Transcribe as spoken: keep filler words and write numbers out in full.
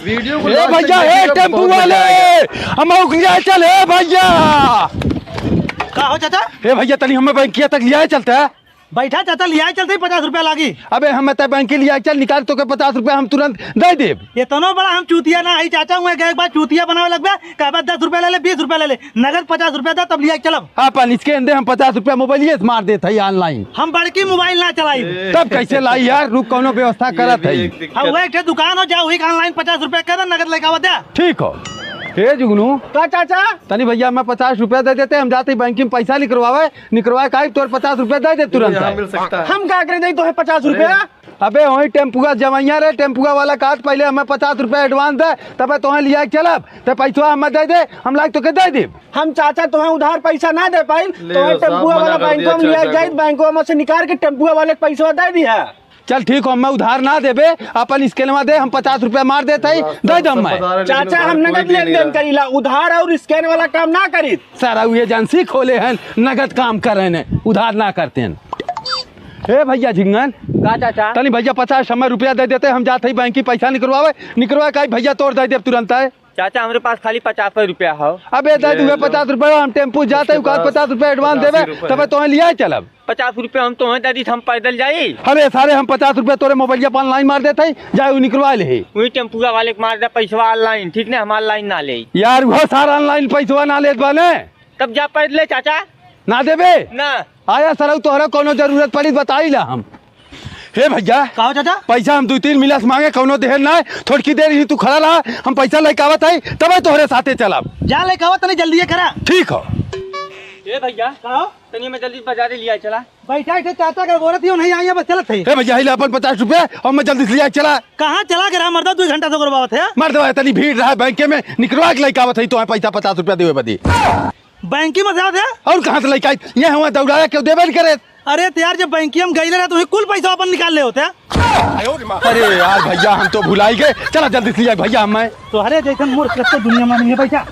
वीडियो को ए लास्ट तक भैया, ए देखिएगा, टेम्पू बहुत वाले, मजा आएगा। हम लोग लिया चल, ए भैया। का हो चाचा? ए भैया, तनी हमें बैंकिया तक लिया चलता है। बैठा चाचा, लिया चलते ही पचास रुपया लागी। अबे हम त बैंकी लिया चल, निकाल, तोके पचास रुपया हम तुरंत दे देब। इतनो बड़ा हम चूतिया ना है चाचा, हुए गए एक बार चूतिया बनावे लगबे, कहबे दस रुपया ले ले, बीस रुपया ले ले, नगद पचास रुपया दे तब लिया चलब। अपन इसके अंदर हम पचास रुपया मोबाइलिए से मार देत है online। हम बड़की मोबाइल ना चलाई। तब कैसे लाई यार, रुक कौनो व्यवस्था ये करत भी है। एक दिक्कत। हाँ, वही एक ठे दुकान हो जाओ, वही online पचास रुपया कह दे, नगद लेके आवा दे। ठीक हो। ए जुगनू। का चाचा? तनी भैया, हमें पचास रुपया दे देते, हम जाते ही बैंक में पैसा निकलवावे, निकलवाए का तोर पचास रुपया दे दे तुरंत। यहाँ मिल सकता है। हम का करे दे तोहे पचास रुपया? अबे वही टेम्पुआ जवैया रे, टेम्पुआ वाला कहत पहले हमें पचास रुपया advance दे, तबे तोहे लिया के चलब, ते पैसवा हमें दे दे, हम लाइक तोके दे देब। हम चाचा तोहे उधार पैसा ना दे पाइल, ले तोहे लो, टेम्पुआ साहब, वाला मना कर बैंकवा दिया में लिया चाचा जाइत, को। बैंकवा में से निकाल के टेम्पुआ वाले के पैसवा दे दिया। चल ठीक हो, हमें उधार ना देबे, अपन स्कैनवा दे, हम पचास रुपया मार देत हई, रास्ता दे दम सब मैं। बता रहे, लेकिन चाचा, उधार हम कोई नगद दे नहीं लेन देन रहा। करीला, उधार और स्कैन वाला काम ना करी। सारा वो एजेंसी खोले हैं, नगद काम कर रहे हैं, उधार ना करते हैं। ए भैया झिंगन, का चाचा? तनी भैया पचास हमें रुपया दे देते, हम जात हई बैंक की पैसा निकलवावे, निकलवा का भैया तोर दे देब तुरंत है। चाचा, हमरे पास खाली पचास रुपया हो। अबे दे ले दुए लो। पचास रुपया, हम टेम्पू जाते उसके हई, पास पचास रुपया advance पचासी देबे, रुपया तबे है। तोहे लिया चलब। पचास रुपया हम तोहे दे दी, हम पैदल जाई। अरे सारे, हम पचास रुपया तोरे मोबाइलिया पर online मार देत हई, जाए उ निकलवा ले। वही टेम्पुआ वाले के मार दे पैसवा online, ठीक ने, हम online ना ले। यार, वो सारा online पैसवा ना लेत बाने। तब जा पैदले चाचा। ना देबे? ना। आया सरऊ, तोहरा कौनो जरूरत पड़ी, बताई ला हम। हे भैया, का हो चाचा? पैसा हम दुइ तीन मिनट से मांगे, कौनो देहन ना है। थोड़की देर ही तू खड़ा रहा, हम पैसा लेके आवत हई, तबे तोहरे साथे चलब। जा लेके आवत, तनी जल्दी ये करा। ठीक हो। ए भैया, का हो? तनी मैं जल्दी बाजारे लिया चला। बैठा है चाचा का, औरत ही नहीं आई है, बस चलत है। हे भैया, ही ले अपन पचास रुपया और मैं जल्दी से लिया चला। कहाँ चला के रहा मर्दा, दो घंटा से गुरबावत है। मर्दवा, इतनी भीड़ रहा बैंक में, निकलवा के लेके आवत है, तो है पैसा पचास रुपया देवे बदी। बैंक में से आवत है? और कहाँ से लेके आई? ये हुआ दौड़ाया, क्यों देवे न करे? अरे तो यार, जब बैंक में गई रहा तो वही कुल पैसा अपन निकाल ले होते हैं। अरे यार भैया, हम तो भुलाई गए। चला जल्दी से लिया भैया, हम मैं। तोहरे जैसन मूर्ख कत्तो दुनिया में नहीं है, बैठा।